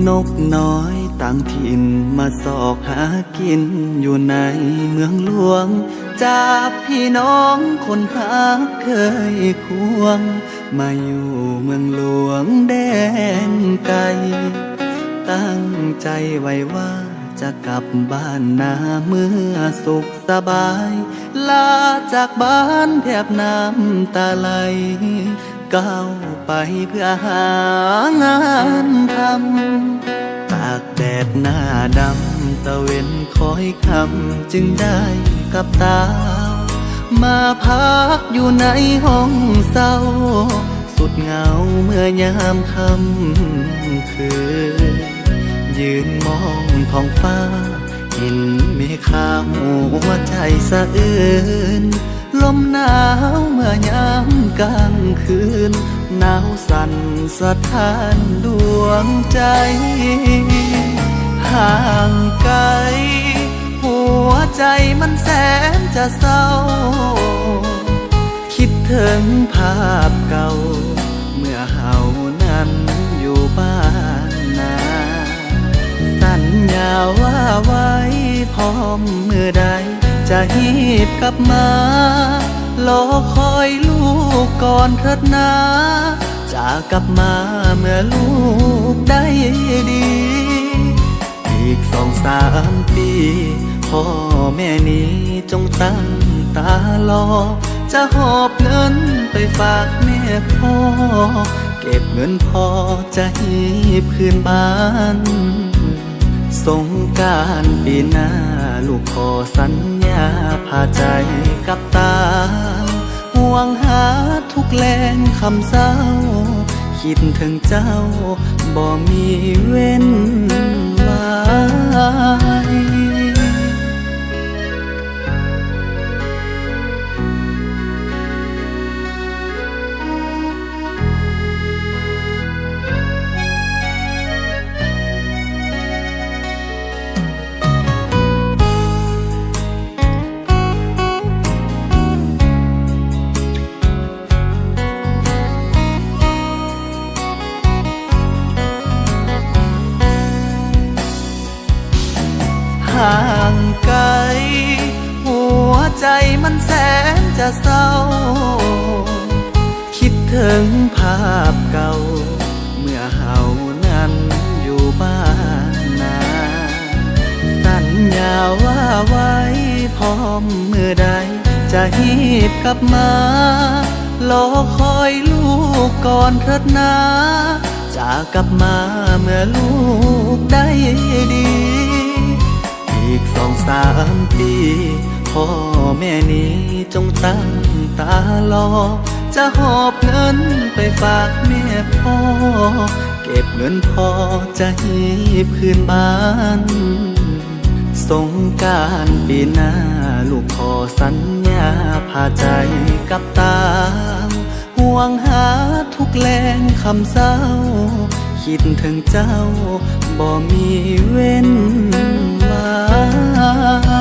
ນົກນ້ອຍຕ່າງຖິ່ນມາຊອກຫາກິນຢູ່ໃນເມືອງຫຼວງ ຈາກພີ່ນ້ອງຄົນຮັກເຄີຍຄວງ ມາຢູ່ເມືອງຫຼວງແດນໄກ ຕັ້ງໃຈໄວ້ວ່າຈະກັບບ້ານນາເມື່ອສຸກສະບາຍ ລາຈາກບ້ານແທບນ້ຳຕາໄຫຼ ກ້າວໄປເພື່ອຫາງານທຳ ຕາກແດດໜ້າດຳ ຕາເວັນຄອຍຄ່ຳ ຈຶ່ງໄດ້ກັບຕາ ມາພັກຢູ່ໃນຫ້ອງເຊົ່າ ສຸດເຫງົາເມື່ອຍາມຄ່ຳຄືນ ຢືນມອງທ້ອງຟ້າ ເຫັນເມຄາຫົວໃຈສະເອີນ ລົມໜາວເມື່ອຍາມກາງຄືນ ໜາວສັ່ນສະທ້ານດວງໃຈ ຫ່າງໄກ ຫົວໃຈມັນແສນຈະເສົ້າ ຄິດເຖິງພາບເກົ່າ ເມື່ອເຮົານັ້ນຢູ່ບ້ານນາ ສັນຍາວ່າໄວ້ ພ້ອມມື້ໃດຈະຮີບກັບມາ ລໍຄອຍລູກກ່ອນເຖີດນາ ຈະກັບມາເມື່ອລູກໄດ້ດີ ອີກສອງສາມປີ ພໍ່ແມ່ນີ້ຈົ່ງຕັ້ງຕາລໍ ຈະຫອບເງິນໄປຝາກແມ່ພໍ່ ເກັບເງິນພໍຈະຮີບຄືນບ້ານ ສົງການປີໜ້າ ລູກຂໍສັນຍາພາໃຈກັບຕາ ຫ່ວງຫາທຸກແລງຄ່ຳເຊົ້າ ຄິດເຖິງເຈົ້າບໍ່ມີເວັ້ນວາຍ. ຫ່າງໄກ ຫົວໃຈມັນແສນຈະເສົ້າ ຄິດເຖິງພາບເກົ່າ ເມື່ອເຮົານັ້ນຢູ່ບ້ານນາ ສັນຍາວ່າໄວ້ ພ້ອມມື້ໃດຈະຮີບກັບມາ ລໍຄອຍລູກກ່ອນເຖີດນາ ຈະກັບມາເມື່ອລູກໄດ້ດີ ອີກສອງສາມປີ ພໍ່ແມ່ນີ້ຈົ່ງຕັ້ງຕາລໍ ຈະຫອບເງິນໄປຝາກແມ່ພໍ່ ເກັບເງິນພໍຈະຮີບຄືນບ້ານ ສົງການປີໜ້າ ລູກຂໍສັນຍາພາໃຈກັບຕາ ຫ່ວງຫາທຸກແລງຄ່ຳເຊົ້າ ຄິດເຖິງເຈົ້າບໍ່ມີເວັ້ນວາຍ.